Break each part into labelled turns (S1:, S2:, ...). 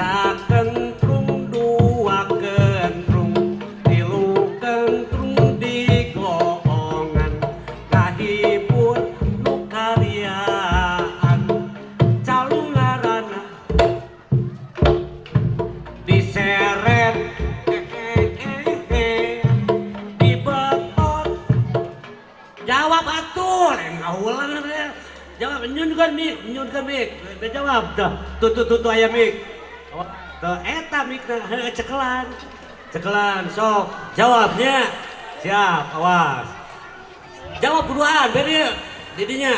S1: Sakentrung dua kentrung tilu kentrung digoongan kahibur nu karyaan calungarana diseret dibetot jawab atuh lain ngahuleng jawab nyunkeun mik nyunkeun mik jawab tuh tuh tuh tuh aya mik tuh eta mikna heuh cekelan cekelan sok jawabnya siap awas jawab buruan beri didinya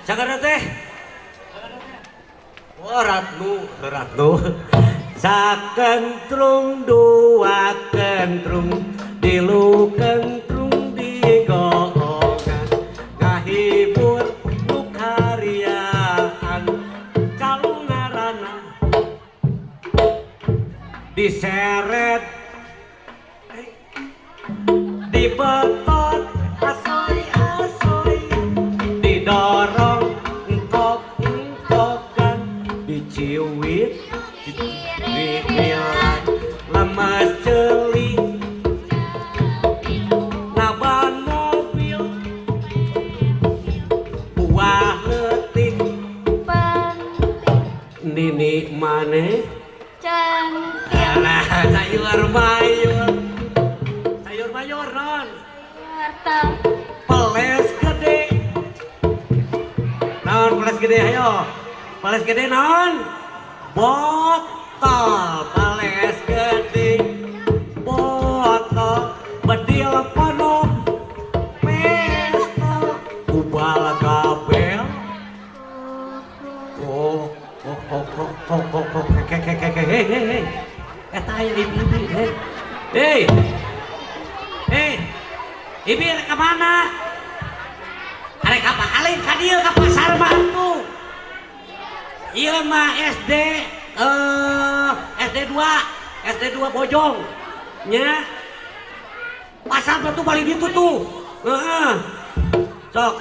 S1: sagara teh oh ratnu ratnu sakentrung dua kentrung tilu kentrung digoongan ngahibur nu karyaan calungarana diseret dibetot asoy asoy didorong engkok engkokan diciwit diciwilan lemas ceuli naban mobil buah leutik nini maneh
S2: Centil.
S1: Alah, sayur mayur. Sayur mayur non.
S2: Wortel.
S1: Peles gede. Non, peles gede ayo. Peles gede non. Botol peles gede. Botol bedil ponok. Pistol kubal kabel. Oh, oh, oh, oh, oh, oh, oh, ke, ke, ke, ke, hei, hei, hei. Eta aya ibu-ibu, hei. Hei. Hei. Ibu rek ka mana? Arek apa? Alin ka dieu ka pasar mah atuh. Ieu mah SD SD 2, SD 2 Bojong. Nya. Pasar mah tuh paling ditu tuh. Heeh. Sok.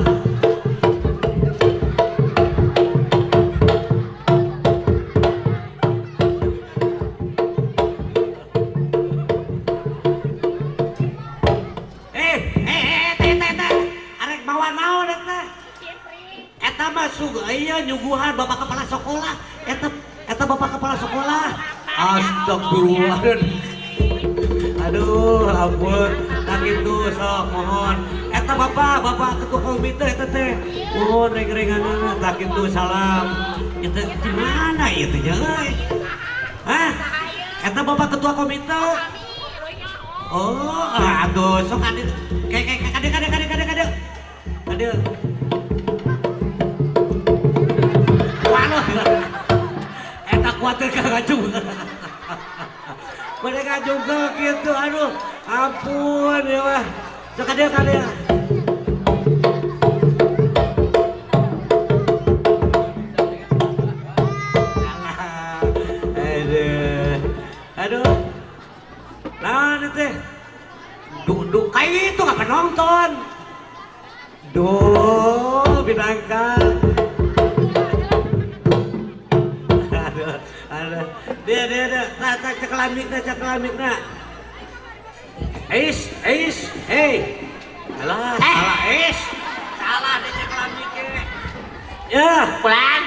S1: Arek mawa naon eta? Eta mah iya nyuguhan bapak kepala sekolah. Eta eta bapak kepala sekolah. Astagfirullah. Aduh, ampun. Tak gitu sok mohon. Eta bapak, bapak ketua komite eta teh. Mohon reng-renganana tak gitu salam. Eta di mana ieu teh nya euy? Hah? Eta bapak ketua komite. Oh, aduh, sok ade kayak kade kade kade kade kade. Kade. Waduh. Eta kuatir ka ngajung. Mereka juga gitu, aduh, ampun ya mah. Sok kade kade. Alah, aduh, aduh. Nah, teh. Duduk kayak itu nggak penonton. Duh, binangka. Aduh, aduh. Dia, dia, dia. Nah, nah, cekelamikna, cekelamikna. Eis, eis, hei. Alah, salah, eis. Salah dia cekelamiknya. Ya,
S3: Pulang,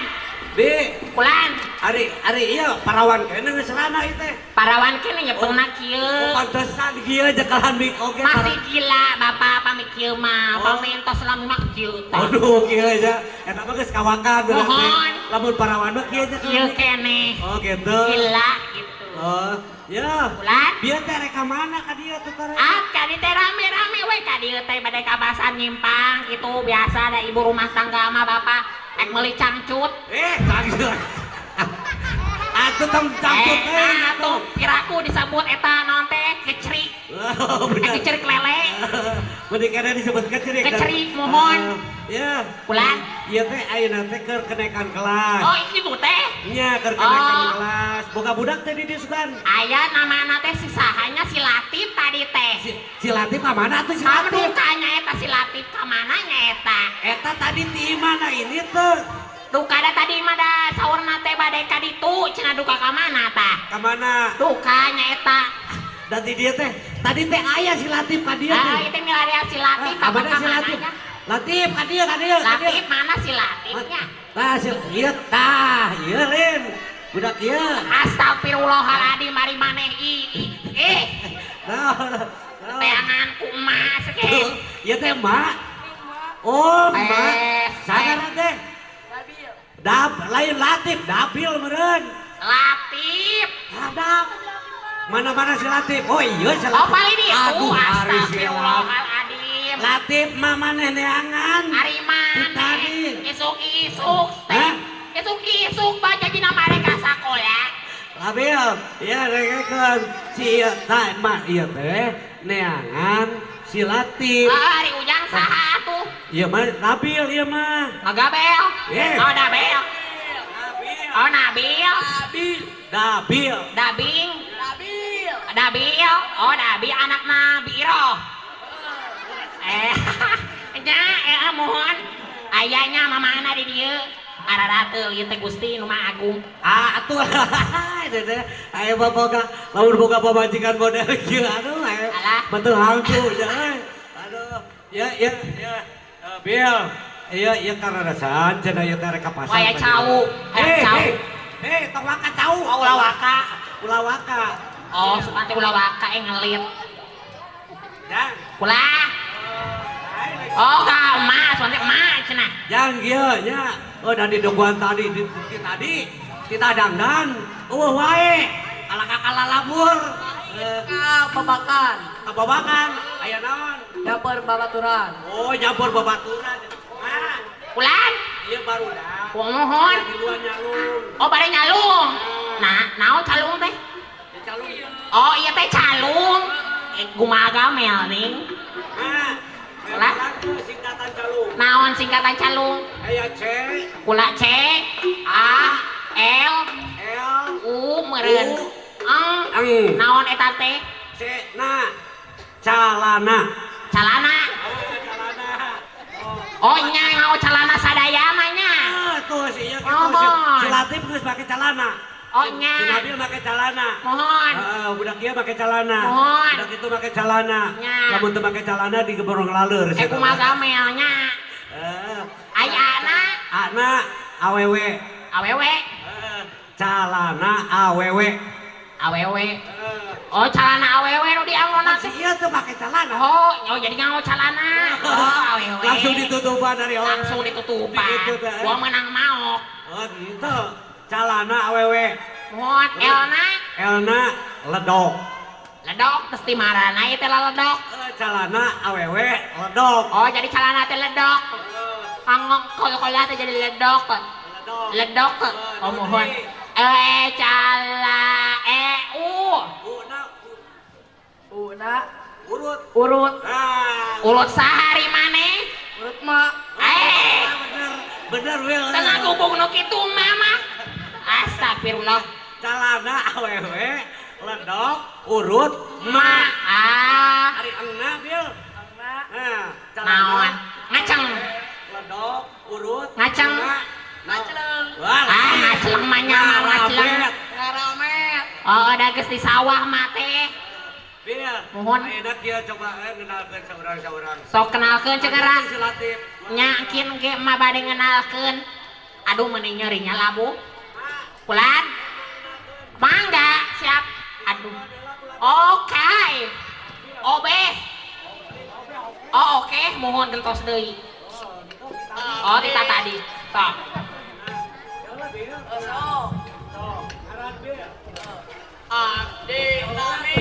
S1: di.
S3: Pulang.
S1: Ari, ari iya, parawan kene geus rana ieu teh.
S3: Parawan kene nyepengna kieu.
S1: Oh, pantesan kieu jekalan mik oge.
S3: Masih gila bapak pamit kieu mah.
S1: Oh.
S3: Pamit tos lami mah kieu tah.
S1: Aduh, kieu aja. Eta mah geus kawakan berarti.
S3: Mohon.
S1: Lamun parawan mah kieu aja.
S3: Kieu kene.
S1: Oh, gitu.
S3: Gila gitu.
S1: Oh, ya.
S3: Pulang.
S1: Bieu teh rek ka mana ka dieu tuh teh?
S3: Ah, kadi teh rame-rame we ka dieu teh bade ka pasar nyimpang itu biasa ada ibu rumah tangga mah bapak rek meuli cangcut.
S1: Cangcut. Atuh tong cangcut teh.
S3: Nah, atuh piraku disebut eta naon teh kecerik.
S1: Oh, bener.
S3: Kecerik lele.
S1: Mending kene disebut kecerik.
S3: Kecerik mohon.
S1: Ya.
S3: Pulang.
S1: Ieu teh ayeuna teh keur kenaikan kelas.
S3: Oh, itu teh.
S1: Nya keur kenaikan
S3: Oh.
S1: kelas. Boga budak teh di dieu sugan.
S3: Aya namana teh si sahanya si Latif tadi teh.
S1: Si Latif ka mana atuh si Latif?
S3: Kamu nya eta si Latif ka mana nya eta?
S1: Eta tadi ti mana ini tuh?
S3: Duka da tadi mah da saurna teh bade ka ditu cenah duka ka mana tah?
S1: Ka mana?
S3: Duka nya eta.
S1: Da ti dieu teh tadi teh aya si Latif ka dieu
S3: Ah,
S1: teh.
S3: ieu teh milarian si Latif
S1: Ah,
S3: apa
S1: mana
S3: ka
S1: si Latif?
S3: mananya?
S1: Latif ka dieu ka dieu. ka dieu.
S3: Latif mana si Latifnya?
S1: Tah si ieu tah ieu lain. Budak ieu.
S3: Astagfirullahaladzim mari maneh i eh
S1: Nah,
S3: teangan ku emas ke.
S1: Ieu teh mak. Oh, mak. Sagara teh. Dab lain Latif, Dabil meureun.
S3: Latif.
S1: Hadap. Mana-mana si Latif? Oh iya si
S3: Oh
S1: Latif.
S3: paling itu.
S1: Aduh, ari si
S3: Astagfirullahaladzim.
S1: Latif mah maneh neangan.
S3: Ari maneh.
S1: Tadi.
S3: Isuk-isuk teh.
S1: Hah?
S3: Isuk-isuk baca dina mereka sakola.
S1: Labil, ya dengekeun si ieu tah mah ieu teh neangan si Latif.
S3: Ah, ari Ujang saha atuh?
S1: Ieu mah Nabil ieu mah.
S3: Ngagabel.
S1: Eh.
S3: Oh, Dabel. Oh, Nabil.
S1: Nabil. Dabil.
S3: Dabing. Nabil. Dabil. Oh, Dabil anak Nabi Iroh. Nya, mohon. Ayahnya mamana di dieu. Ararateul ieu teh Gusti nu Maha Agung.
S1: Ah, atuh. Teh aya boga lamun boga pamajikan model kieu aduh aya.
S3: Alah.
S1: Betul hantu nya euy. Aduh. Ya ya ya. Bil. Iya iya karena cenah ieu teh rek ka pasar.
S3: Wah, aya cau. Aya cau.
S1: Tong waka cau. Oh, ulah waka. Ulah waka.
S3: Oh, suka teh ulah waka ngelit.
S1: Jang.
S3: Ulah. Oh, ka emak, suka teh emak cenah.
S1: Jang kieu nya. Oh, dan di dongguan tadi di tadi kita dangdan. Eueuh wae. Kalaka lalabur.
S4: Babakan.
S1: Kababakan. Aya naon?
S4: Dapur babaturan.
S1: Oh, nyampur babaturan. Mak,
S3: Ulan.
S1: ieu barudak.
S3: Mohon.
S1: Di luar nyalung.
S3: Oh, bare nyalung. Nah, naon calung teh?
S1: Ya, calung.
S3: Oh, iya teh calung. Kumaha gamel ning.
S1: Mak,
S3: Ulah.
S1: singkatan calung.
S3: Naon singkatan calung?
S1: Aya C,
S3: Kula C A L
S1: L,
S3: U meureun.
S1: U.
S3: Eng.
S1: Eng.
S3: Naon eta teh?
S1: C, na. Calana.
S3: Calana.
S1: Oh, calana.
S3: Oh, nya ngao calana sadayana nya.
S1: Ah, tuh si ieu kitu
S3: Mohon.
S1: si Latif geus make calana.
S3: Oh, nya.
S1: Si Nabil make calana.
S3: Mohon.
S1: Heeh, budak ieu make calana.
S3: Mohon.
S1: Budak itu make calana.
S3: Nya.
S1: Lamun teu make calana digeborong laleur.
S3: Kumaha gamel nya.
S1: Heeh.
S3: Aya ana
S1: Ana awewe.
S3: awewe.
S1: Heeh. Calana awewe.
S3: Awewe. Oh, calana awewe nu dianggona
S1: Si
S3: teh.
S1: ieu teu make calana.
S3: Oh, oh jadi nganggo calana. Oh, awewe.
S1: Langsung ditutupan dari orang.
S3: Langsung ditutupan.
S1: Gitu, teh.
S3: Gua menang maok.
S1: Oh, gitu. Calana awewe.
S3: Mohon Elna
S1: Elna ledok.
S3: ledok terus di marana ieu teh ledok.
S1: Calana awewe ledok.
S3: Oh, jadi calana teh ledok. Angong kol-kola teh jadi ledok.
S1: Ledok.
S3: Ledok. Oh, mohon. Cala e u.
S1: U na
S4: Una
S1: urut.
S4: urut.
S1: Ah,
S3: Urut sahari maneh?
S4: Urut mak.
S1: Bener, bener Wil.
S3: Tengah gubung nu kitu mah. Astagfirullah.
S1: Calana awewe ledok urut
S3: Ma
S1: ma.
S3: ah
S1: Ari engna Bil.
S4: Engna.
S1: Nah, calana
S3: naon? Ngaceng.
S1: Ledok urut
S3: Ngaceng.
S1: engna.
S4: Ngaceleng.
S1: Wah,
S3: Ah, ngaceleng mah nya mah ngaceleng.
S4: Ngaramet.
S3: Oh, ada geus di sawah mah teh.
S1: Bil.
S3: Mohon.
S1: Ayeuna kieu coba ngenalkeun saurang-saurang.
S3: Sok kenalkeun cegera.
S1: Si Latif.
S3: Nya kin ge mah bade ngenalkeun. Aduh meuni nyeri nya labu. Kulan. Mangga, siap. Aduh. Oke. Obe. Oh, oke, mohon gentos deui. Oh, tita tadi. Sok.
S4: Abdi nami.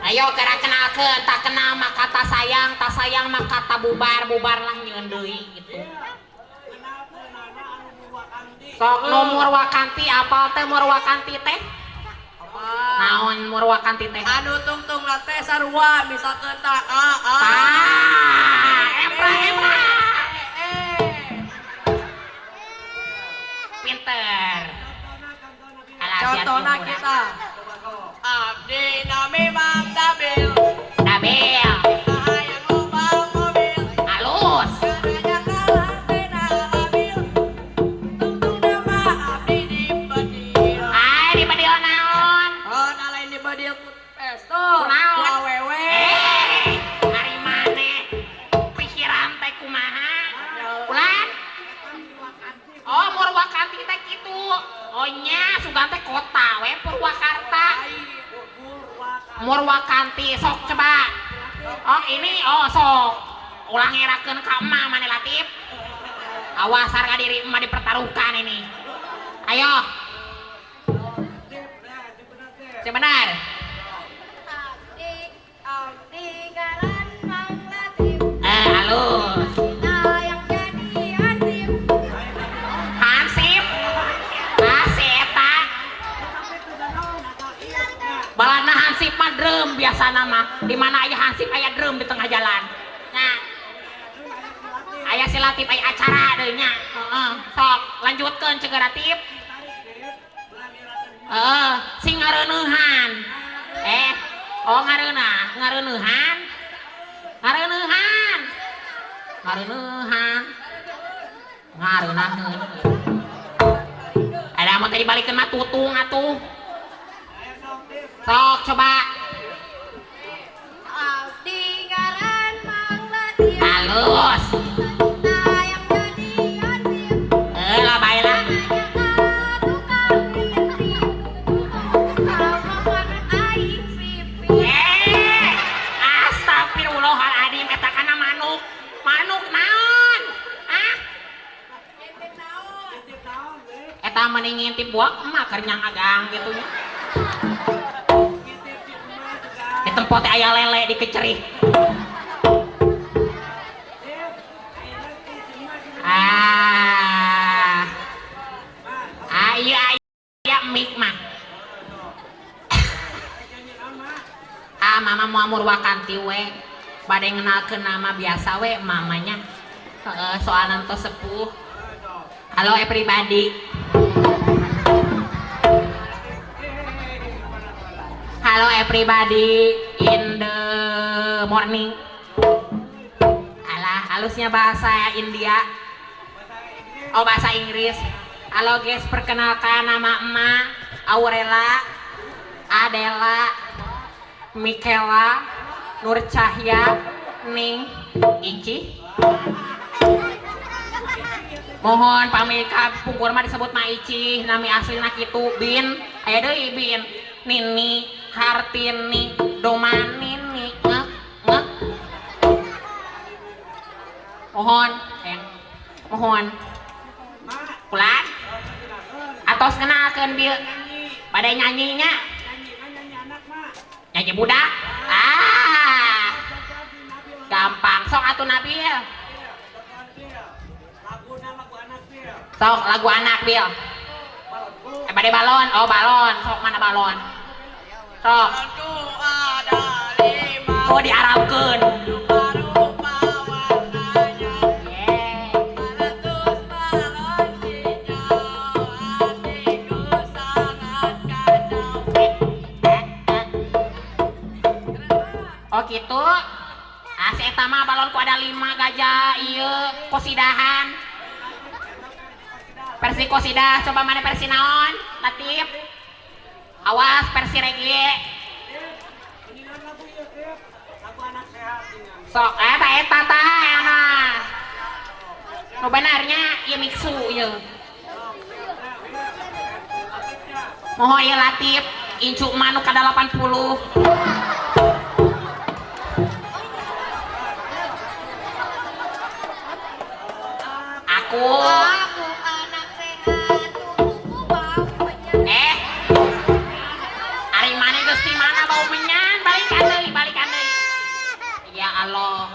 S3: Ayo kera kenalkeun, tak kenal maka tak sayang, tak sayang maka tak bubar, bubar lah nyeun deui gitu. Sok nomor wakanti apal teh murwakanti teh?
S4: Apa?
S3: Naon murwakanti teh?
S4: Anu tungtung teh sarua misalkeun ta a a.
S3: Tah, empra empra.
S4: E.
S3: Pinter.
S4: Contohna kita. Abdi nami Mang Dabil.
S3: kumaha? Ulan. Oh, Murwakanti teh kitu. Oh nya, sugan teh kota we Purwakarta. Murwakanti sok coba. Oh ini, oh sok. Ulah ngerakeun ka emak maneh Latif. Awas harga diri emak dipertaruhkan ini. Ayo. Sebenar.
S2: Abdi ngaran Mang Latif.
S3: Eh, halus.
S2: Kita yang jadi hansip.
S3: Hansip. Ah, si eta. Balana hansip mah drum biasana mah. Di mana aya hansip aya drum di tengah jalan. Nah. Aya si Latif aya acara deui nya. Heeh, sok lanjutkeun ceuk Latif. Heeh, sing ngareuneuhan. Eh, oh ngareunah, ngareuneuhan. Ngareuneuhan. Ngareuneuhan. Ngareunaheun. Ada mau tadi balikeun mah tutung atuh. Sok coba.
S2: Abdi ngaran Mang Latif.
S3: Halus.
S2: Kita yang jadi hansip.
S3: Eh lah bae lah.
S2: Tukang ngintip. Sama aing sipit.
S3: Eh, astagfirullahaladzim eta kana manuk. Manuk naon? Ah? Eta mending ngintip buah emak keur nyang agang gitu nya. Di tempat teh aya lele dikecerih. Ah. Ah iya aya mik mah. Ah mama mau Murwakanti we. Bade ngenalkeun nama biasa we mamanya. Heeh, soalna tos sepuh. Halo everybody. Halo everybody in the morning. Alah, halusnya bahasa India. Oh, bahasa Inggris. Halo guys, perkenalkan nama emak Aurela, Adela, Michaela, Nur Cahya, Ning, Ici. Mohon pamit ka pungkur mah disebut Ma Ici, nami aslina kitu Bin. Aya deui Bin. Nini, Hartini, Domanini, ngek ngek. Mohon, hayang. Mohon. Ulan. Atos kenalkeun bieu. Bade nyanyinya. Nyanyi budak. Ah. Gampang sok atuh Nabil. Sok lagu anak Bil. Eh bade balon, oh balon, sok mana balon? Sok.
S4: Balonku ada lima.
S3: Oh diarabkeun.
S4: Rupa-rupa warnanya.
S3: Yeah.
S4: Meletus balon hijau. Hatiku sangat kacau.
S3: Oh gitu. Ah si eta mah balonku ada 5 gajah ieu kosidahan. Versi kosidah, coba mana versi naon? Latif. Awas versi reggae. Sok eta eta tah mah. Nu benarnya ieu mixu ieu. Moho ieu Latif, incu mah nu ka 80. Aku
S2: Aku anak sehat, tubuhku bau menyan.
S3: Eh, ari maneh geus di mana bau menyan? Balikan deui, balikan deui. Ya Allah.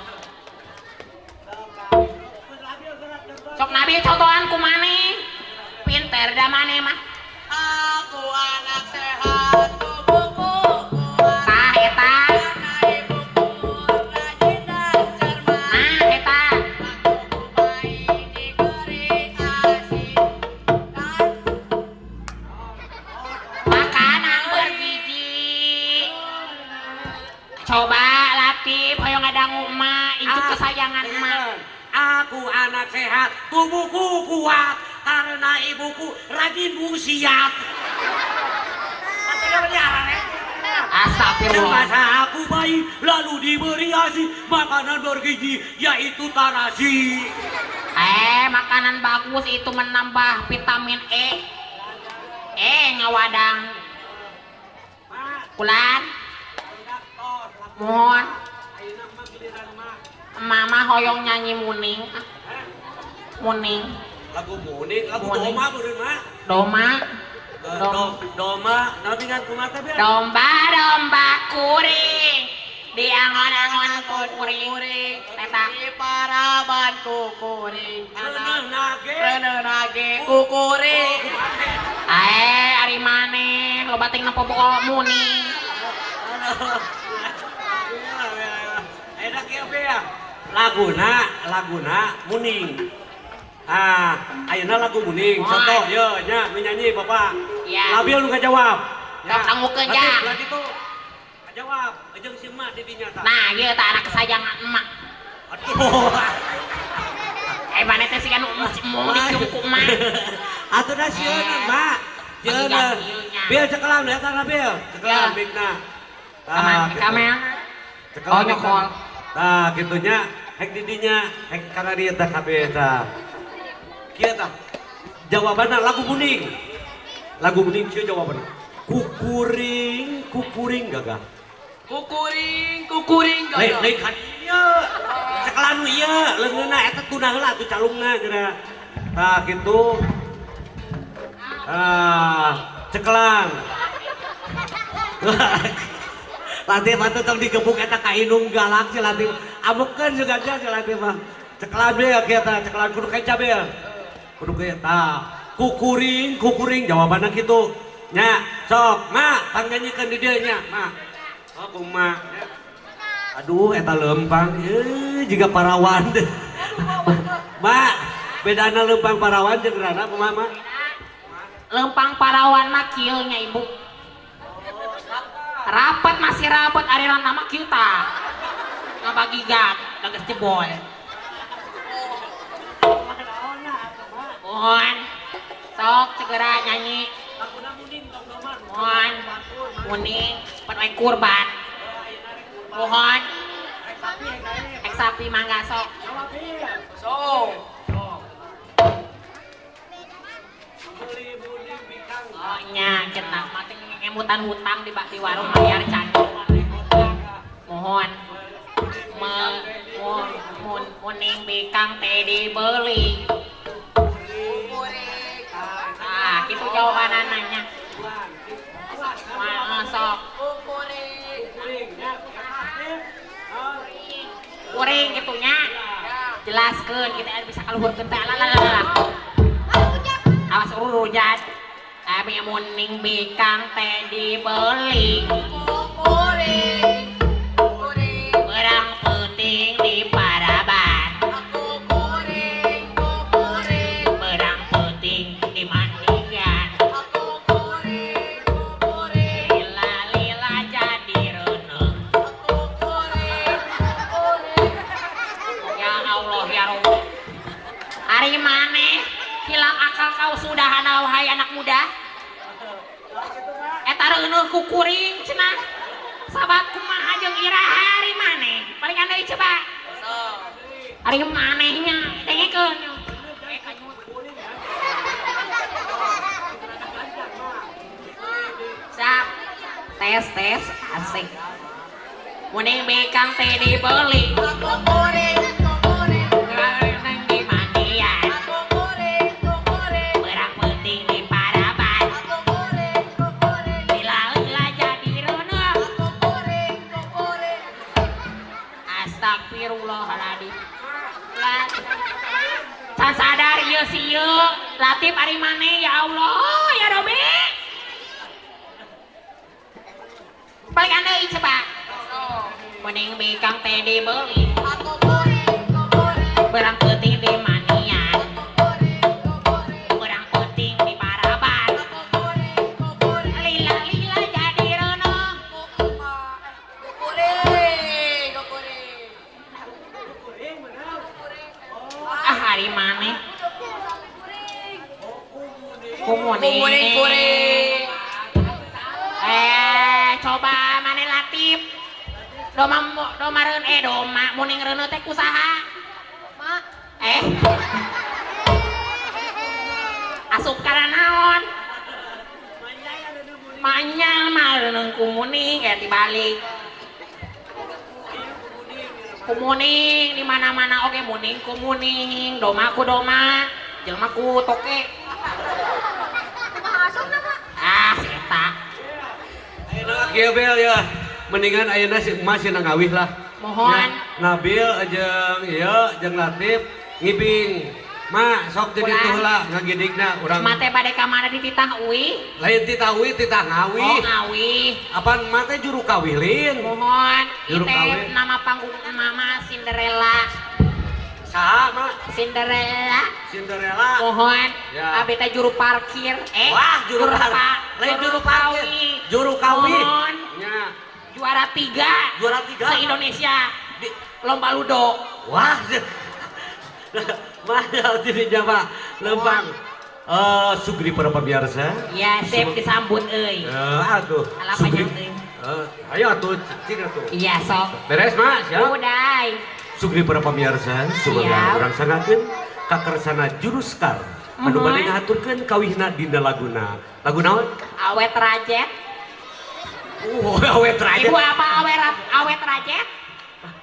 S3: Sok Nabi contohan ku maneh. Pinter da maneh mah.
S4: Aku anak sehat, tubuhku kuat.
S3: Tah eta.
S4: Karena ibuku rajin dan cermat.
S3: Nah eta.
S4: Waktu ku main diberi asi dan
S3: Makanan bergizi. Coba Latif hoyong ngadangu emak, incu kesayangan emak.
S1: Aku anak sehat, tubuhku kuat karena ibuku rajin busiat.
S3: Astagfirullah.
S1: Semasa aku bayi lalu diberi ASI makanan bergizi yaitu tarasi.
S3: Makanan bagus itu menambah vitamin E. Ngawadang. Kulan. Mohon. Mama hoyong nyanyi muning. Muning.
S1: Lagu muning, lagu doma beureun mah.
S3: Doma.
S1: Doma, naon ingat kumaha teh?
S3: Domba domba kuring. Diangon-angon kuring. Eta
S4: di paraban kukuring.
S1: Reuneuh nage.
S4: Reuneuh nage kukuring.
S3: Ari maneh loba teh nempo pokok muning.
S1: Enak ya be ya. Laguna muning. Ah, ayeuna lagu muning. Contoh ye nya nu nyanyi Bapak.
S3: Ya.
S1: Labil nu ngajawab.
S3: Ya. Dangukeun ja.
S1: Lah kitu. Ngajawab jeung si emak di dinya tah.
S3: Nah, ieu tah anak kesayangan emak.
S1: Aduh.
S3: Maneh teh siga nu muning jeung ku emak.
S1: Atuh da sieun Mak. Sieun. Bil cekelan eta na Bil. Cekelan bigna.
S3: Tah, kamera. Oh nyokol.
S1: Tah kitunya hek di dinya, hek kana dieu tah kabeh tah. Kieu tah. Jawabanna lagu muning. Lagu muning kieu jawabanna. Kukuring, kukuring gagah.
S4: Kukuring, kukuring gagah.
S1: Lain ka dieu. Cekelan nu ieu, leungeunna eta tuna heula atuh calungna geura. Tah kitu. Ah, cekelan. Latif atuh tong digebuk eta ka indung galak si Latif. Amekeun juga aja si Latif mah. Cekelan bel kieu tah, cekelan kudu keca bel. Kudu kieu tah. Kukuring, kukuring jawabanna kitu. Nya, sok, Mak, pangnyanyikeun di dieu nya, Mak. Oh, kumaha. Aduh, eta leumpang jiga parawan. Mak, bedana leumpang parawan jeung rana kumaha, Mak?
S3: Leumpang parawan mah kieu nya Ibu. Rapat masih rapat ari rana mah kieu tah. Ngabagi gat, geus jebol. Mohon. Sok segera nyanyi. Mohon. Muning pan kurban. Mohon. Ek sapi mangga sok.
S4: Sok.
S3: Oh nya cenah mah teh ngemutan hutang di bakti warung bayar can. Mohon. Muning bikang teh dibeli. Ah, gitu jawabanana nya. Wah, sok. Kuring gitu nya. Jelaskeun kita bisa kaluhurkeun teh alalala. Awas urujat. Abi muning bikang teh dibeli.
S4: Kuring. Kuring.
S3: Berang peuting di paraban.
S4: Aku kuring, kuring.
S3: Berang peuting di mandian.
S4: Aku kuring, kuring.
S3: Lila-lila jadi reuneuh.
S4: Aku kuring, kuring.
S3: Ya Allah ya Rabbi. Ari maneh hilang akal kau sudah wahai anak muda. Eta reuneuh ku kuring cenah. Sabat kumaha jeung iraha ari maneh? Paling andai coba. Ari manehnya dengekeun. Sap. Tes tes asik. Muning bikang teh dibeli.
S4: Aku kuring, kuring.
S3: Reuneuh di mandian.
S4: Aku kuring, kuring.
S3: Berang peuting di paraban.
S4: Aku kuring, kuring.
S3: Lila-lila jadi reuneuh.
S4: Aku kuring, kuring.
S3: Astagfirullahaladzim. Can sadar ieu si ieu. Latif ari maneh ya Allah ya Robi. Paling andai coba. Muning bikang teh dibeli.
S4: Aku kuring, kuring.
S3: Berang peuting di manian.
S4: Aku kuring, kuring.
S3: Berang peuting di paraban.
S4: Aku kuring, kuring.
S3: Lila-lila jadi reuneuh.
S4: Kuring, kuring.
S3: Ah hari maneh. Ku muning.
S4: Kuring, kuring.
S3: Coba maneh Doma doma reun eh doma muning reuneu teh ku saha?
S2: Mak.
S3: Eh. Asup kana naon? Manya mah reuneu ku muning eh dibalik. Ku muning di mana-mana oge muning ku muning, doma ku doma, jelema ku toke.
S2: Kumaha asupna, Mak?
S3: Ah, si eta.
S1: Ayeuna kieu Bel ya. Mendingan ayeuna si emas sina ngawih lah.
S3: Mohon.
S1: Ya, Nabil jeung ieu jeung Latif ngibing. Ma, sok jadi
S3: Urang.
S1: tuh heula ngagidikna urang.
S3: Ma teh bade ka mana di titah uih?
S1: Lain titah uih, titah ngawih.
S3: Oh, ngawih.
S1: Apaan ma teh juru kawilin?
S3: Mohon,
S1: Juru
S3: ite
S1: kawin.
S3: nama panggung mama Cinderella.
S1: Saha, Ma?
S3: Cinderella.
S1: Cinderella.
S3: Mohon.
S1: Ya.
S3: Abi teh juru parkir. Eh,
S1: Wah, juru lain juru parkir.
S3: kawin.
S1: Juru kawin.
S3: Mohon.
S1: Nya.
S3: Juara 3.
S1: Juara 3.
S3: Se-Indonesia.
S1: Di
S3: Lomba ludo.
S1: Wah. Mahal jadi jama lempang. Sugri para pemirsa.
S3: Ya, sip disambut euy.
S1: Atuh.
S3: Alah,
S1: Sugri.
S3: panjang euy.
S1: Ayo atuh cicing atuh.
S3: Iya, sok.
S1: Beres, Mak, siap.
S3: Udah.
S1: Sugri para pemirsa, sumangga
S3: Siap.
S1: urang sangakeun kakersana juruskar anu
S3: Mohon.
S1: bade ngahaturkeun kawihna dina laguna. Lagu naon?
S3: Awet rajet.
S1: Awet rajet.
S3: Ibu apa awet awet rajet?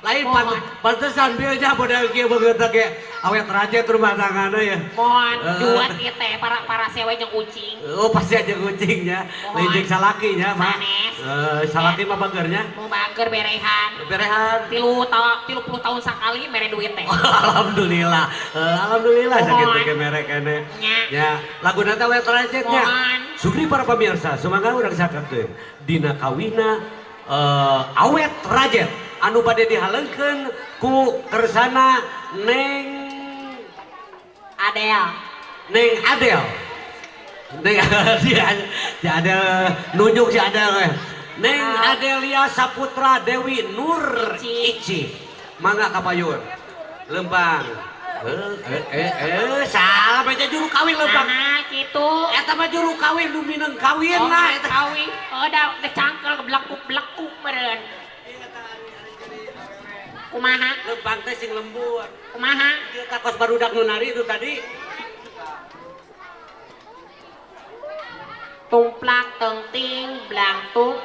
S1: Lain
S3: Mohon.
S1: pantesan bieu nya model kieu beungeut ge awet rajet rumah tanggana ya.
S3: Mohon juat ieu teh para para sewe jeung ucing.
S1: Oh pasti aja kucingnya, lain jeung salaki nya, Mak.
S3: Sanes.
S1: Salaki mah bagernya.
S3: Mau bager berehan.
S1: Berehan.
S3: 30 tahun sakali mere duit teh.
S1: Alhamdulillah. Alhamdulillah
S3: Mohon.
S1: sakitu ge mere keneh.
S3: Nya.
S1: Ya, laguna teh awet rajet nya.
S3: Mohon.
S1: Sugri para pemirsa, sumangga urang sakekeun dina kawina awet rajet anu bade dihaleungkeun ku kersana Neng
S3: Adel.
S1: Neng Adel. Neng si Adel nunjuk si Adel. Neng Adelia Saputra Dewi Nur
S3: Ici.
S1: Ici. Mangga kapayun. Lempang. Salah baca juru kawin lempang.
S3: Nah, kitu.
S1: Eta mah juru kawin nu mineng kawin
S3: Oh,
S1: lah eta.
S3: kawin. Oh, da cangkel belekuk-belekuk meureun. Kumaha?
S1: Lempang teh sing lembut.
S3: Kumaha?
S1: Ieu takos barudak nu nari itu tadi.
S3: Tumplak tengting blangtung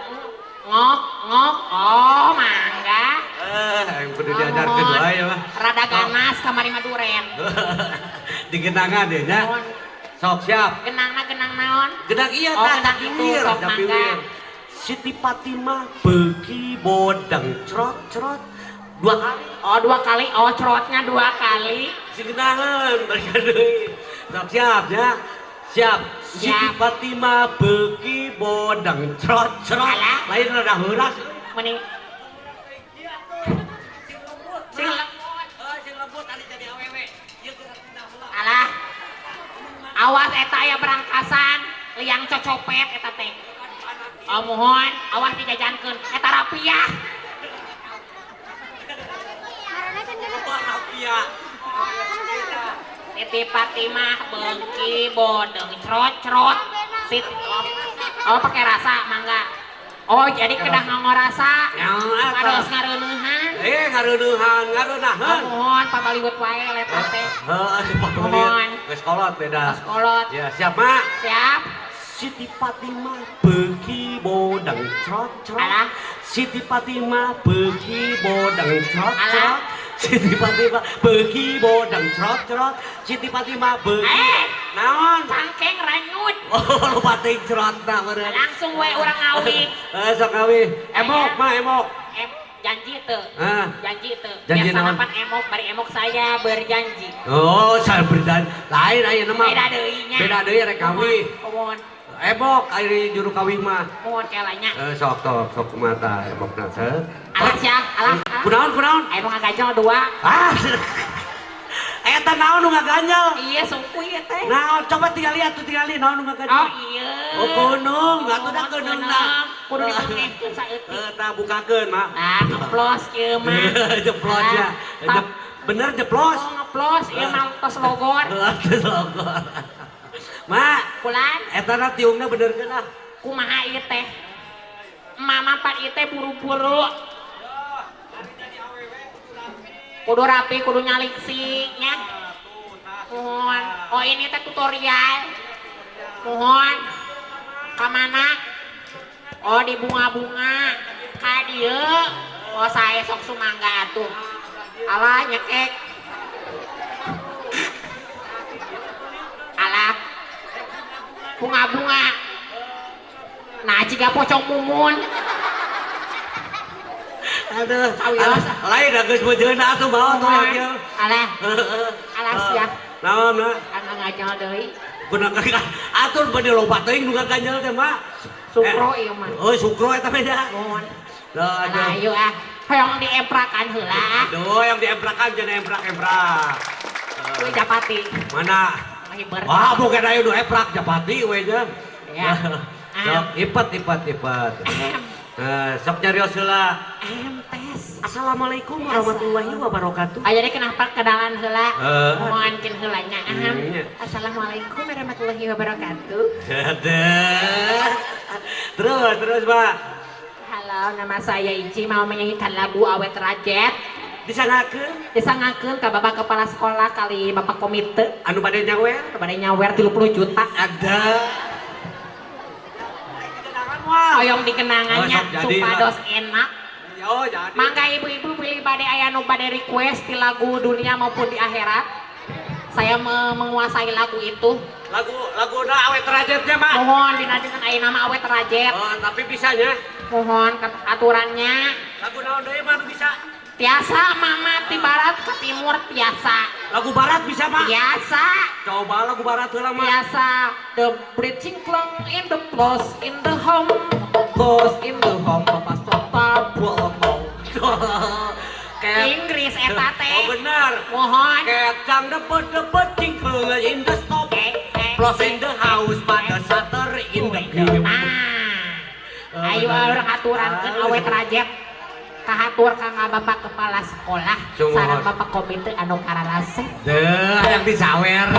S3: ngok ngok. Oh, mangga.
S1: Yang kudu diajarkeun wae ya mah.
S3: Rada ganas kamari maduren.
S1: Digenangan deh nya.
S3: Mohon.
S1: Sok siap.
S3: Genangna genang naon?
S1: Genang iya
S3: Oh,
S1: tah,
S3: genang itu,
S1: capiwir,
S3: sok
S1: capiwir.
S3: mangga.
S1: Siti Fatimah beuki bodang crot-crot dua kali.
S3: Oh, dua kali. Oh, crotnya dua kali.
S1: Si genangan balikan deui. Sok siap ya. Siap. Siti
S3: Siap.
S1: Fatimah beuki bodang crot-crot.
S3: Alah.
S1: Lain rada heuras.
S3: Mending sing lembut.
S1: Sing lembut ari jadi awewe. Ieu gerak pindah heula.
S3: Alah. Awas eta aya berangkasan, liang cocopet eta teh. Oh, mohon, awas dijajankeun. Eta rapiah.
S2: Ngaranna Cinderella.
S1: Wah, rapia.
S3: Siti Fatimah beuki bodeng crot-crot. Siti oh, pakai rasa mangga. Oh, jadi kedah nganggo rasa.
S1: Ya, eta.
S3: Pados ngareuneuhan.
S1: Ngareuneuhan, ngareunahan.
S3: Oh, mohon pabaliut wae letak teh.
S1: Heeh,
S3: Mohon.
S1: Geus kolot beda.
S3: Geus kolot.
S1: Ya, siap, Mak.
S3: Siap.
S1: Siti Fatimah beuki bodang crot-crot.
S3: Alah.
S1: Siti Fatimah beuki bodang crot-crot.
S3: Alah.
S1: Siti Fatimah beuki bodang crot-crot. Siti Fatimah beuki. Naon?
S3: Cangkeng ranyut.
S1: Oh, lupa teuing crotna meureun.
S3: Langsung we urang ngawi.
S1: Sok ngawi. Emok, Mak, emok.
S3: Janji teu.
S1: Ah.
S3: Janji teu.
S1: Janji
S3: Biasa
S1: naon?
S3: pan emok, bari emok saya berjanji.
S1: Oh, saya berjanji. Lain ayeuna mah.
S3: Beda deui nya.
S1: Beda deui rek kawih.
S3: Mohon,
S1: Emok ari juru kawih mah.
S3: mohon kelanya.
S1: Sok sok sok kumaha emokna set.
S3: Alah sia, alah.
S1: Kunaon kunaon?
S3: Ayo ngagajal dua.
S1: Ah. Eta naon nu ngaganjal?
S3: Iya, suku ieu teh.
S1: Naon coba tinggal lihat tuh tinggal naon nu ngaganjal.
S3: Oh iya.
S1: Oh keunung, atuh da keunung da.
S3: Kudu dipenehkeun saeutik.
S1: Tah bukakeun mah.
S3: Nah, ngeplos ieu mah.
S1: Jeplos ya. Bener jeplos.
S3: Oh, ngeplos ieu mah tos logor.
S1: Tos logor. Mak,
S3: Kulan,
S1: eta na tiungna benerkeun ah.
S3: kumaha ieu teh? Mama pan ieu teh buru-buru. Kudu rapi, kudu nyaliksi nya. Mohon. Oh ini teh tutorial. Mohon. Ka mana? Oh di bunga-bunga. Ka dieu. Oh sae sok sumangga atuh. Alah nyekek. Alah. Bunga-bunga. Nah jiga pocong mumun.
S1: Aduh, lain geus beujeuna atuh bawa tuh kieu.
S3: Alah. Alah sia.
S1: Naon na?
S3: Angga ngajal deui.
S1: Guna atur bade loba teuing nu ngaganjal teh mah.
S3: Sukro ieu mah.
S1: Oh, sukro eta mah da.
S3: Mohon.
S1: Aduh.
S3: Ayo ah. Hoyong diemprakan heula.
S1: Aduh, yang diemprakan jangan emprak-emprak.
S3: Kuy japati.
S1: Mana?
S3: Hiber.
S1: Wah, bukan ayo nu emprak japati we nya.
S3: Ya.
S1: Sok ipet. Sok nyarios heula.
S3: Tes.
S1: Assalamualaikum warahmatullahi wabarakatuh.
S3: Ayo deh kenapa kenalan heula. Mohon kin heula nya. Assalamualaikum warahmatullahi wabarakatuh.
S1: Terus, Pak.
S3: Halo, nama saya Ici mau menyanyikan lagu Awet Rajet.
S1: Disangakeun?
S3: Disangakeun ka Bapak Kepala Sekolah kali Bapak Komite.
S1: Anu bade nyawer?
S3: Bade nyawer 30 juta.
S1: Ada.
S3: Hoyong dikenangannya supados enak.
S1: Oh, jadi.
S3: Mangga ibu-ibu pilih bade aya nu bade request di lagu dunia maupun di akhirat. Saya menguasai lagu itu.
S1: Lagu na Awet Rajetnya, Mak.
S3: Mohon dinajeunkeun aya nama Awet Rajet.
S1: Oh, tapi bisanya.
S3: Mohon aturannya.
S1: Lagu naon deui mah bisa?
S3: Tiasa mama ti barat ke timur tiasa.
S1: Lagu barat bisa, Mak?
S3: Tiasa.
S1: Coba lagu barat heula, Mak.
S3: Tiasa. The bridging clong in the plus in the home. Plus in the home papa stop bolong. Inggris eta teh.
S1: Oh benar.
S3: Mohon.
S1: Kecang depet-depet cingklung in the stop. Plus in the house pada shutter in the game.
S3: Ayo urang aturankeun Awet Rajet. Kahatur ka Bapak Kepala Sekolah sareng Bapak Komite anu kararase.
S1: Deuh, yang disawer.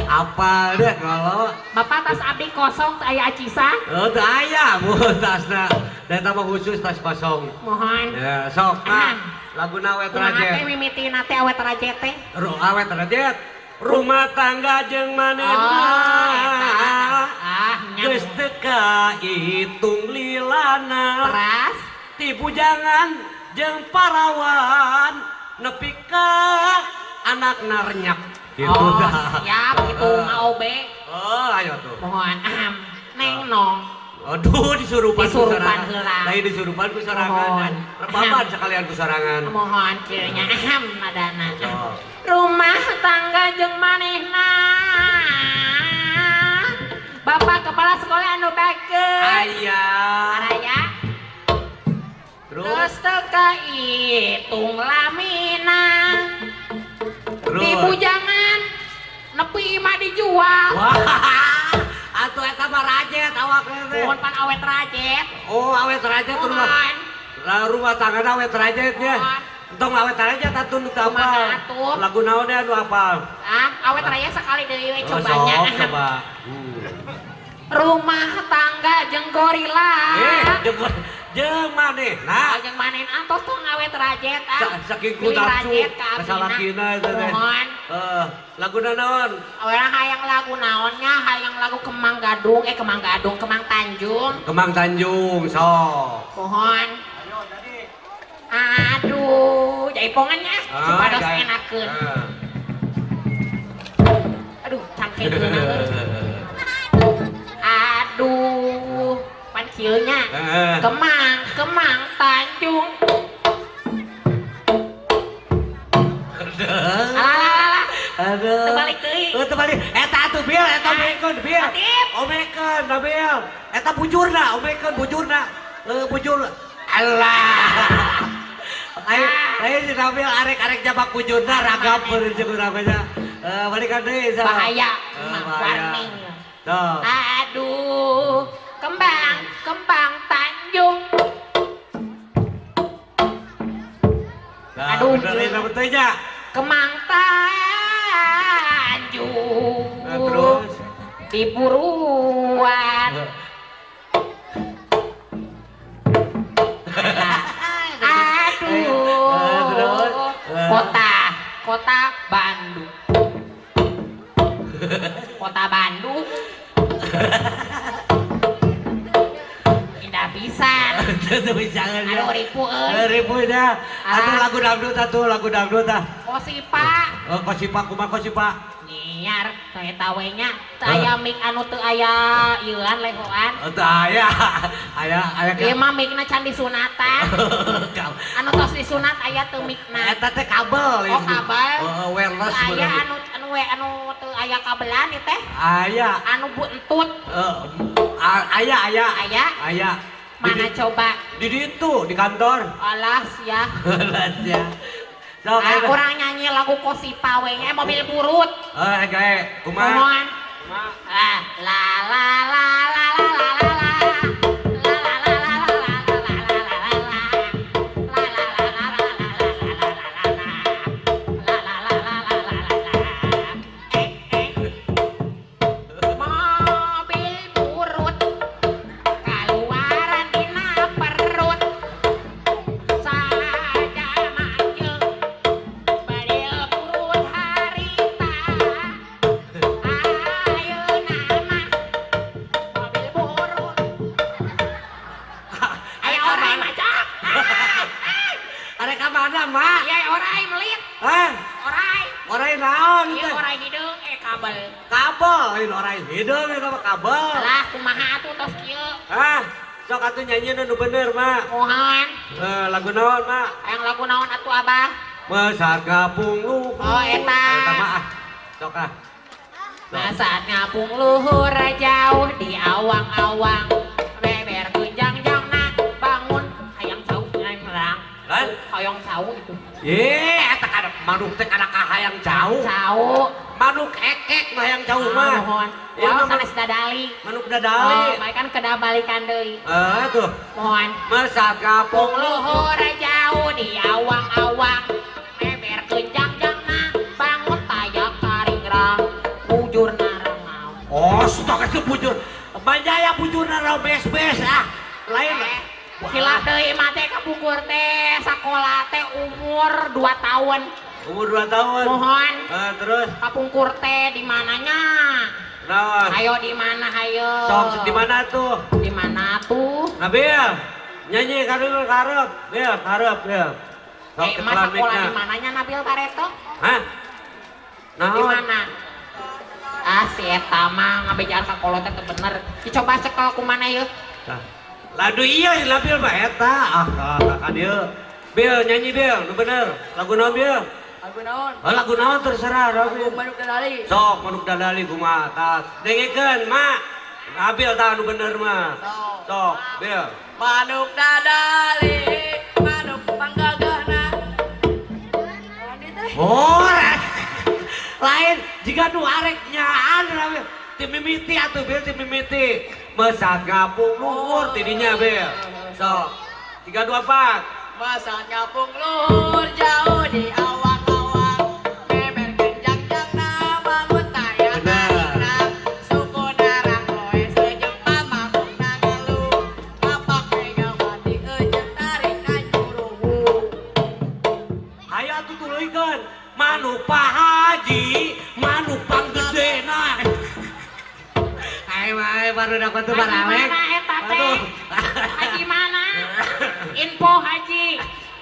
S1: Apal deh kalau
S3: Bapak tas abdi kosong teu aya acisa.
S1: Oh, teu aya bu tasna. Dan tambah khusus tas kosong.
S3: Mohon.
S1: Ya, sok ah. Laguna Awet Rajet.
S3: Kumaha teh mimitina teh Awet Rajet teh?
S1: Awet Rajet. Rumah tangga jeung manehna.
S3: Ah,
S1: geus teu kahitung lilana.
S3: Teras
S1: ti bujangan jeung parawan nepi ka anakna renyap. Gitu.
S3: Oh, siap itu mau be.
S1: Oh, ayo tuh.
S3: Mohon neng nong.
S1: Aduh, disurupan
S3: disurupan heula.
S1: Lain disurupan ku sorangan. Rebaban sekalian ku sorangan.
S3: Mohon kieu nya ahem nadana. Rumah tangga jeung manehna. Bapak Kepala Sekolah anu bakeun.
S1: Aya.
S3: Araya. Terus teu kahitung lamina. Di bujangan nepi imah dijual.
S1: Wah, atuh eta mah rajet awakna teh.
S3: Mohon pan Awet Rajet.
S1: Oh, Awet Rajet rumah. Lah rumah tanggana Awet Rajet nya. Entong Awet Rajet atuh nu teu apal. Lagu naon anu apal?
S3: Ah, Awet Rajet sekali deui we cobanya.
S1: Oh, sok coba.
S3: Rumah tangga jeung gorila.
S1: Jeung manehna.
S3: Jeung manehna antos tong Awet Rajet ah.
S1: Saking ku nafsu kasalakina eta teh.
S3: Mohon.
S1: Laguna naon?
S3: Urang hayang lagu naonnya? Hayang lagu Kemang Gadung, Kemang Gadung, Kemang Tanjung.
S1: Kemang Tanjung, sok.
S3: Mohon.
S1: Ayo jadi.
S3: Aduh, jaipongan nya supados enakeun. Aduh, cangkeun. Aduh, pan kieu nya. Kemang, Kemang Tanjung. Alah.
S1: Aduh.
S3: Terbalik deui.
S1: Oh, terbalik. Eta atuh Bil, eta omekeun Bil. Omekeun, Bil. Eta bujurna, omekeun bujurna. Bujur. Alah. Ayo, ayo si Nabil arek-arek jabak bujurna ragam beureun jeung urang mah nya. Balikan deui.
S3: Bahaya, warning.
S1: Tuh.
S3: Aduh, Kembang, Kembang Tanjung.
S1: Nah,
S3: Aduh,
S1: bener ini betul nya.
S3: Kemang Tanjung.
S1: Nah, terus
S3: diburuan. Aduh.
S1: Terus.
S3: Kota Bandung. Kota Bandung. Indah pisan.
S1: Teu pisan.
S3: Aduh ripu euy.
S1: Ripu dah. Atuh lagu dangdut atuh lagu dangdut tah.
S3: Kosipa.
S1: Oh kosipa kumaha kosipa?
S3: Nyiar teh eta we nya. Teu aya mic anu teu aya ieuan lehoan.
S1: Teu aya. Aya aya.
S3: Ieu mah micna can disunatan. Anu tos disunat aya teu micna.
S1: Eta teh kabel.
S3: Oh kabel.
S1: Heeh wireless.
S3: Teu aya anu anu we anu teu aya kabelan ieu teh.
S1: Aya.
S3: Anu buntut.
S1: Aya aya.
S3: Aya.
S1: Aya.
S3: Mana coba?
S1: Di ditu di kantor.
S3: Alah sia.
S1: Alah sia. Sok
S3: ah, kurang nyanyi lagu Kosipa we nya mobil burut.
S1: Heuh gae kumaha?
S3: Kumaha? Ah la la la la la la la la. La la la la la la la la la la. La la la la la la la la la la. La la la la la la la la. Eh eh. Mobil burut kaluaran dina perut. Saja maju badil burut harita. Ayeuna mah mobil burut. Aya orai macak.
S1: Arek ka mana, Mak?
S3: Iya orai melit.
S1: Hah?
S3: Orai.
S1: Orai naon
S3: Iya
S1: teh?
S3: orai hideung kabel.
S1: Kabel, lain orai hideung eta mah kabel.
S3: Lah kumaha atuh tos kieu?
S1: Hah? Sok atuh nyanyi nu bener, Mak.
S3: Mohon.
S1: Lagu naon, Mak?
S3: Hayang lagu naon atuh Abah?
S1: Mesat ngapung luhur.
S3: Oh eta.
S1: Eta mah ah. Sok ah.
S3: Mesat ngapung luhur jauh di awang-awang. Beber kunjang-jangna bangun hayang cau merang.
S1: Kan?
S3: Hayang cau itu.
S1: Ye, eta kada manuk teh kada kahayang cau.
S3: Cau.
S1: Manuk ekek mah hayang cau mah.
S3: Mohon.
S1: Ieu
S3: Wow,
S1: mah
S3: sanes dadali.
S1: manuk dadali.
S3: Oh, bae kan kedah balikan deui.
S1: Tuh.
S3: Mohon.
S1: Mesat ngapung
S3: Luhur jauh di awang-awang. Beber kunjang-jangna bangun taya karingrang. Bujur narangau.
S1: Oh, stok itu bujur. Banjaya bujur narau bes-bes ah. Lain.
S3: Hilap deui mah teh kapungkur teh sakola teh umur 2 tahun.
S1: Umur 2 tahun.
S3: Mohon.
S1: Terus
S3: kapungkur teh di mananya?
S1: Naon?
S3: Ayo di mana hayo?
S1: Sok di mana tuh?
S3: Di mana tuh?
S1: Nabil, nyanyi karep karep. Bil, karep, Bil. Sok
S3: Mas sekolah di mananya Nabil Bareto?
S1: Hah? Naon?
S3: Di mana? Ah, si eta mah ngabejaan ka kolot teh bener. Dicoba sekel kumana yeuh?
S1: Tah. Lagu iya Nabil mah eta. Ah, ka dieu. Bil nyanyi Bil, nu bener. Lagu naon Bil?
S4: Lagu naon?
S1: Oh, lagu naon terserah Nabil.
S4: Lagu Manuk Dadali.
S1: Sok Manuk Dadali kumaha tah. Dengekeun, Mak. Nabil tah nu bener mah. Sok, Bil.
S4: Manuk Dadali, manuk panggagahna.
S1: Oh, lain jika nu arek nyaan Nabil. Ti mimiti atuh Bil, ti mimiti. Mesat ngapung luhur tidinya Bil. Sok. 3 2 4.
S4: Mesat ngapung luhur jauh di awang-awang. Beber kenjang-jangna bangun taya karingrang. Suku narang koe sejempa mangkukna ngelu. Ngapak megawati eujeun tarik kajuruhu.
S1: Hayo atuh tuluykeun. Manuk Pak Haji, manuk panggedena. Ayo, ayo baru dapat tuh baralek.
S3: Haji mana eta teh? Haji mana? Info haji.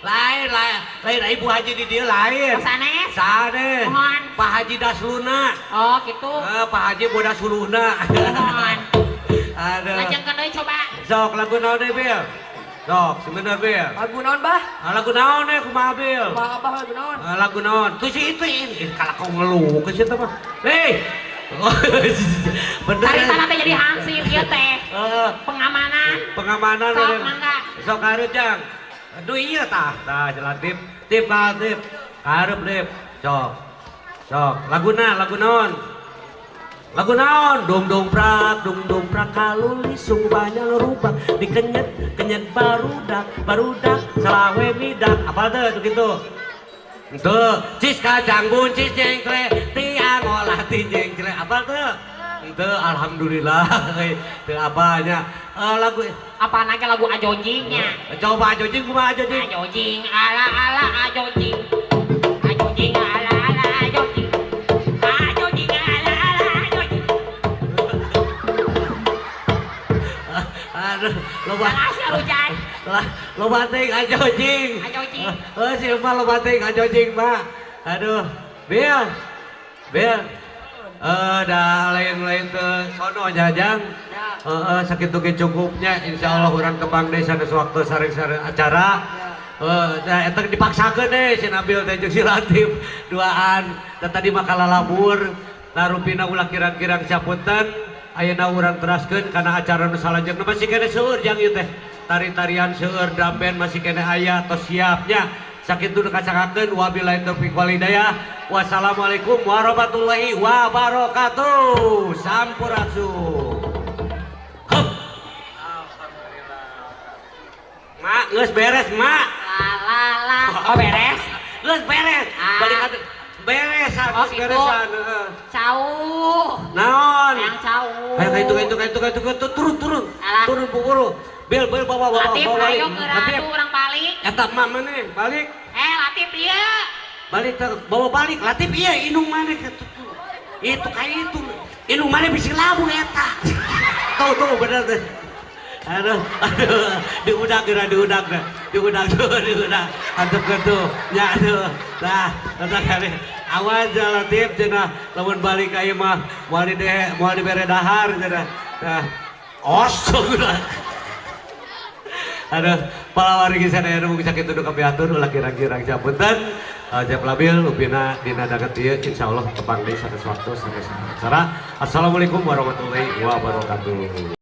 S1: Lain, lain, lain ibu haji di dieu lain.
S3: Oh, sanes?
S1: Sanes.
S3: Mohon.
S1: Pak Haji Dasluna.
S3: Oh, gitu.
S1: Pak Haji bodas suluna.
S3: Mohon.
S1: Aduh.
S3: Lajengkeun deui coba.
S1: Sok lagu naon deui, Bil? Sok, sebener Bil.
S4: Lagu naon, Bah?
S1: Lagu naon eh kumaha Bil?
S4: Kumaha Abah lagu naon?
S1: Lagu naon? Tuh si itu ini kalah kau ngeluh ke situ mah. Hei. Bener.
S3: Carita nanti jadi hansip ieu teh. Pengamanan.
S1: Pengamanan.
S3: Sok mangga.
S1: Sok karep jang. Aduh iya tah, tah jalan tip, tip ah tip. Karep tip. Sok. Sok, laguna, lagu naon? Lagu naon? Dung dung prak kalulisung banyak rubak dikenyet kenyet barudak barudak selawe midak apa tuh gitu. Tuh, cis kacang buncis jengkle tiang olah ti jengkle apa tuh? Tuh, alhamdulillah. Tuh apanya? Lagu
S3: apa nage lagu ajojingnya?
S1: Coba ajojing kumaha ajojing?
S3: Ajojing ala ala ajojing. Ajojing ala
S1: Loba.
S3: Alah sia hujan.
S1: Lah, loba teuing ngajojing.
S3: Ngajojing.
S1: Heuh, si mah loba teuing ngajojing, Pak. Aduh, Bil. Bil. Eh, dah lain-lain teu sono jajang. Heeh, sakitu ge cukupnya insyaallah urang tepang deui sanes waktu sareng-sareng acara. Heeh, nah eta dipaksakeun deh si Nabil teh jeung si Latif duaan. Da tadi mah kalalabur. Nah rupina ulah kirang-kirang sapunten. Ayeuna urang teraskeun kana acara nu salajengna masih keneh seueur jang ieu teh. Tari-tarian seueur, drum band masih keneh aya tos siapnya. Sakitu nu kacakakeun, wabillahi taufik wal hidayah. Wassalamualaikum warahmatullahi wabarakatuh. Sampurasun. Hup. Alhamdulillah. Mak, geus beres, Mak.
S3: La la la. Oh beres.
S1: Geus beres.
S3: Ah.
S1: Balik atuh. Beres,
S3: Oh,
S1: geus
S3: gitu.
S1: beresan, heeh.
S3: Cau.
S1: Naon?
S3: Yang cau.
S1: Ayo ka itu, ka itu, ka itu, ka itu, ka itu, turun, turun.
S3: Alah.
S1: Turun buru. Bil, Bil, bawa, bawa,
S3: Latif
S1: bawa balik.
S3: ayo ke
S1: Latif,
S3: ratu urang balik.
S1: eta mak mana? Balik.
S3: Eh Latif ieu.
S1: Balik ke, bawa balik. Latif iya, indung mana ke tuh. Itu kayak itu. Indung mana bisa labu eta. Tuh, tuh bener tuh. Aduh, aduh, diudak geura, diudak geura. Diudak tuh, diudak. Antep ke tuh. Ya aduh. Nah, eta kali. Awas ya Latif cenah lamun balik ka ieu mah moal di moal dibere dahar cenah. Nah, os Aduh, palawargi sadaya nu mung sakitu nu kapihatur ulah kirang-kirang sapunten. Jep Labil upina dina danget ieu insyaallah tepang deui sanes waktu sanes acara. Assalamualaikum warahmatullahi wabarakatuh.